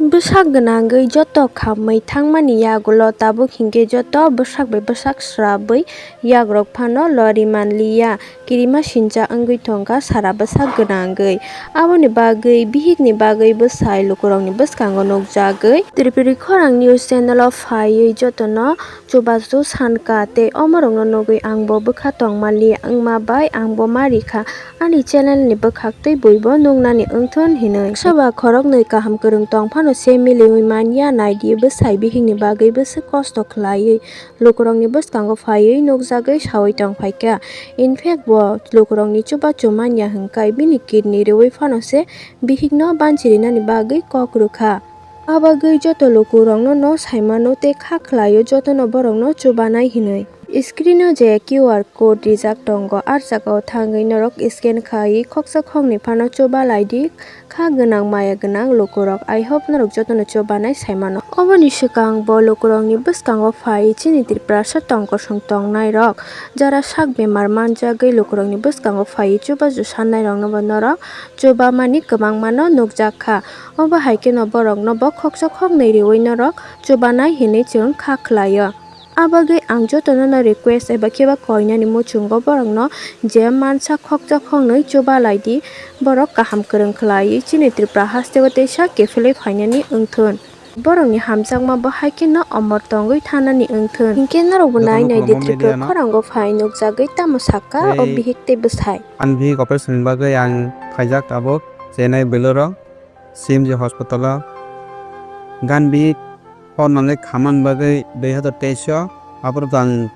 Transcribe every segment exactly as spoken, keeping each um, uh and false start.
Bwsak gwnangwi joto khamwi thangmani yagulo tabuk hinkhe joto bwsak bai bwsak srabwi yagrok phano lori manliya, kirima sincha wngwi tongkha sara bwsak gwnangwi. Aboni bagwi bihikni bagwi bwsai lukurokni bwskango nukjagwi Tripuri Khorang News Channel o phaiwi jotono chubachu sankha tei omorokno nugwi angbo bwkha tongmali wngma bai angbo ma rikha. Ani channel ni bwkhak tei buibo nuknani wngthun hinwi. Soba khoroknwi kaham kwrwng tong phano se miliwi manya naidi bwsai bihikni bagwi bwswk kosto khlaiwi lukurokni bwskango phaiwi nukjagwi sawi tong phaikha. In fact bo lukurokni chubachu manya hwnkhe bini kidney rwui phano se bihikno banchirinani bagwi kok rwkha. Abagwi joto lukurokno no saimano tei kha khlaio jotono borokno chubanai hinwi. Screen o je Q R code rijak tongo, ah jagao thangwi norok scan khai khoksa khoknwi phano chuba laidi kha gwnang maya gwnang lukurok. I hope norok jotono chubanai saimano. Oboni swkang bo lukurokni bwskango phai chini Tiprasa tong kosong tongnairok jara sak bemar manjagwi lukurokni bwskango phai chubachu sannairokno bo norok chubamani kwbangmano nukjak kha. Obo hai kheno borokno bo khoksa khoknwi riwi norok chubanai hinwi chwng kha khlaio. Abagwi ang jotono no request eba khiba koinani muchungo borokno je mansa khoksa khoknwi chuba laidi, borok kaham kwrwng khlaiwi chini Tripura hasteo teisa kiphilwi phainani wngthun. Borokni hamjakma bo hai kheno omor tongwi thanani wngthun. Hinkhe norokbo jotono nai nai di khulumgo Tripura media no. Khorango phai nukjagwi tamo sakha o Tei bihik tei bwsai. Ani bihik operation ni bagwi ang phaijak tabuk Chennai Vellore o. C M G hospital o gan bihik hor nangwi khamani bagwi dui hazar teis o aphuru ang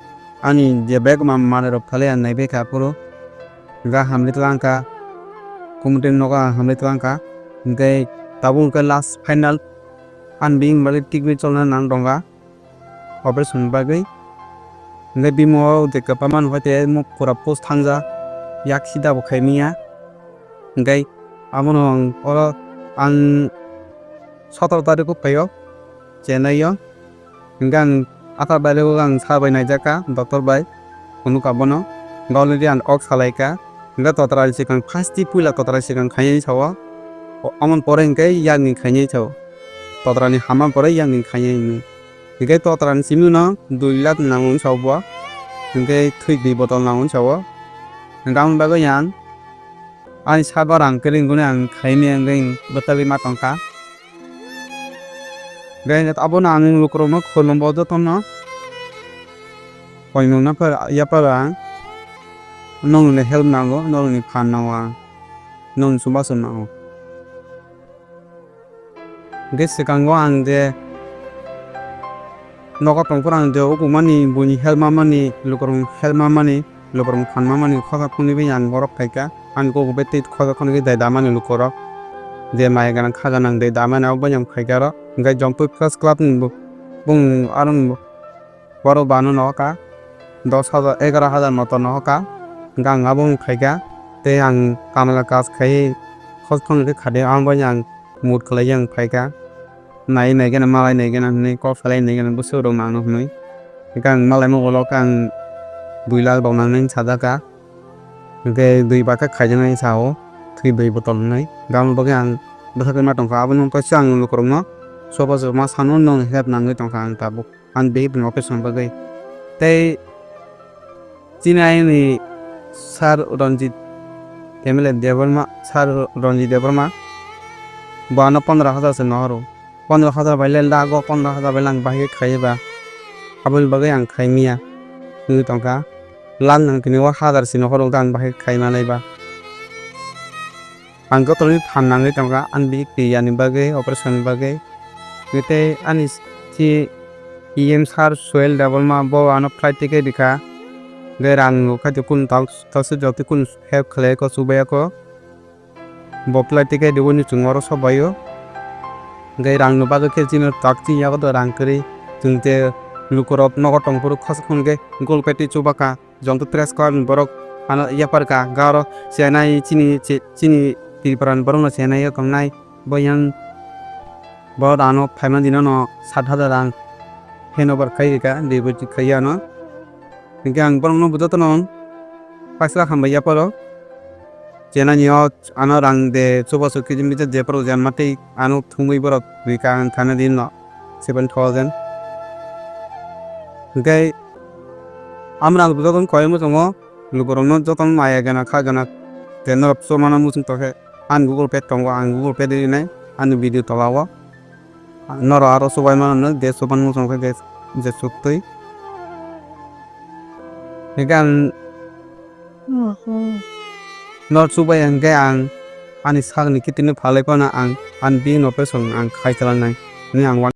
ani je bag ma-, manwi rok thalai ang naibai kha aphuru ga hamli twlang kha, committee ni nogo ang hamli twlang kha, hinkhe tabuk hinkhe last final ani bihik ni bagwi treatment cholna nang tongkha. Operation ni bagwi. Hwnkhe bini o je kwbangma nukha tei muk pura post thangjak, yak sida bo khai manya. Hwnkhe abono ang oro ang sotoro tarikh o phaio Chennai o. Hwnkhe ang atharo tarikh o ang sir bai naijak kha, doctor bai phunuk kha bono. Hwnkhe already ang kok salai kha. Hwnkhe totra ni swkang first twi puila totra ni swkang khainai sao. Amoni pore hwnkhe yakni khainai sao. Totra ni hamma pore yakni khainai hwnwi. Hwnkhe totra ni simi no dui lakh nango wngsa o bo. Hwnkhe thwi dui botol nango wngsa o. Hwnkhe aboni bagwi ang ani sabo rang kwrwi wngwi ang khaimaya wngwi bwtharwi ma tongkha. Hwnkhe abono ang lukurokno khulumbo jotono. Koimung no phar yapar ang. Nokni help nango, nokni phan nango ang. Nokni chubachu nango. Hwnkhe swkango ang je nogo tongphuru ang je ukukmani buini help mamani, lukurokni help mamani, lukurokni phan mamani khosa phunugwi ang borok phaikha. Ani kok bai tei khosa phunugwi dai damani lukurok. Je maya gwnang kha gwnang dai damani abo bai ang phaikha oro. Hwnkhe Jampui Press Club ni bo, bung aroni bo. Borok bano nohor kha dos hajar, egaroh hajar moto nohor kha. Hwnkhe ang abo wng phaikha. Tei ang kamla kaj khaiwi khosphang khe khade, ang bai ang mut khlaiwi ang phaikha. Nai nai gana, malai nai gana hwnwi, kok salai nai gana, bwswk rok nang nw hwnwi. Hwnkhe ang malaima ulo khe ang dui lakh rok nangnai hwnwi sajakha. Hwnkhe dui bakha khaijaknai sao, thwi dui botol hwnwi. Hwnkhe aboni bagwi ang bwsakhe ma tongkha. Aboni wngkha se ang lukurokno sobo sobo ma sano, nwng help nangwi tongkha ang tabuk. Ang bihik ni operation bagwi. Tei chini ayani sir Ranjit M L A Debbarma, sir Ranjit Debbarma, bo ano pondro hajar se nohoro. Pondro hajar bai le lago, pondro hajar bai lang bahai khe khaiwi ba. Aboni bagwi ang khai manya wngwi tongkha. Lang nang tini o hajar se nohoro ang bahai khai manai ba. Ang jotono phan nangwi tongkha, ani bihik twi yani bagwi, operation ni bagwi. Tei ani si E M sir Suel Debbarma bo ano flight ticket rikha. Hwnkhe rang rok khaito kunu tak, tak se jotoi kunu help khlai kho, chubai kho. Bo flight ticket riwi chwng oro sok bai o. Hwnkhe rang ni bagwi khe chini tak chini yago do rang kwrwi. Chwng je lukurok nogo tongphuru khosok hwnkhe gol peti chuba kha. Jong to press club ni borok ano yapar kha, ga oro chenai chini, chi-, chini Tripura ni borok no chenai o tongnai. Bo yang bo ano phaima dino no sat hajar rang hand over khai rikha, deposit khai ano. Hingke ang borok no joto no paisa hambai yapar o. chenani o ano rang de chubachu kijim bijak jephuru jan matwi ano thumwi borok rika ang thana di no seven thousand. Hwnkhe amrang jotono koi muchungo lukurokno jotono maya gana kha gana de norok chumano muchung tokhe ani Google Pay tongo, ang Google Pay rinai ani video tola o. Norok aro chubai mano de chuban muchung khe je suktwi. Hwnkhe ang norok chubai hwnkhe ang ani sakni kitini phalai phano ang ani bini operation ang khai chalai nai hwnwi ang uanai.